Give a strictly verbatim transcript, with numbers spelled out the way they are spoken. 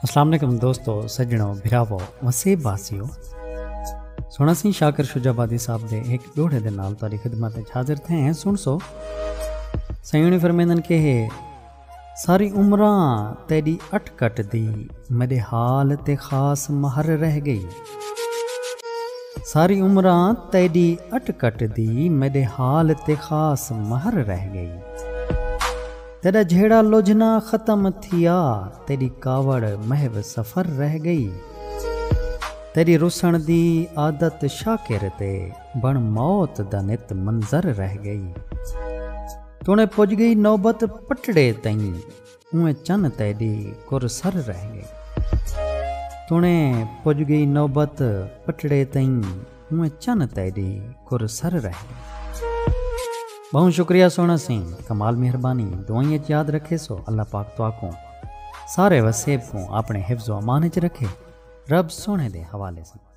السلام علیکم دوستو، سجنو، بھراوو، وسیب واسیو۔ سونا سی شاکر شجاع آبادی صاحب دے ایک ڈوڑے دے نال تاری خدمت وچ حاضر تھے ہیں۔ سن سو، سیونی فرمیندن کہ ہے، ساری عمراں تیری اٹ کٹ دی میرے حال تے خاص مہر رہ گئی۔ ساری عمراں تیری اٹ کٹ دی میرے حال تے خاص مہر رہ گئی۔ تیرا جھیڑا لجھنا ختم تھیا، تیری کاوڑ محو سفر رہ گئی۔ تیری رسن دی عادت شاکر تے بن موت دا نت منظر رہ گئی۔ تونے پج گئی نوبت پٹڑے تئیں، اوئیں چن تیڈی کرسر رہ گئی۔ تونے پج گئی نوبت پٹڑے تئیں، اوئیں چن تیڈی کرسر رہ گئی۔ بہوں شکریہ سونا سنگھ، کمال مہربانی، دعائیں اچ یاد رکھے سو۔ اللہ پاک تواکوں سارے وسیب کوں اپنے حفظ و امان اچ رکھے۔ رب سونے دے حوالے سن۔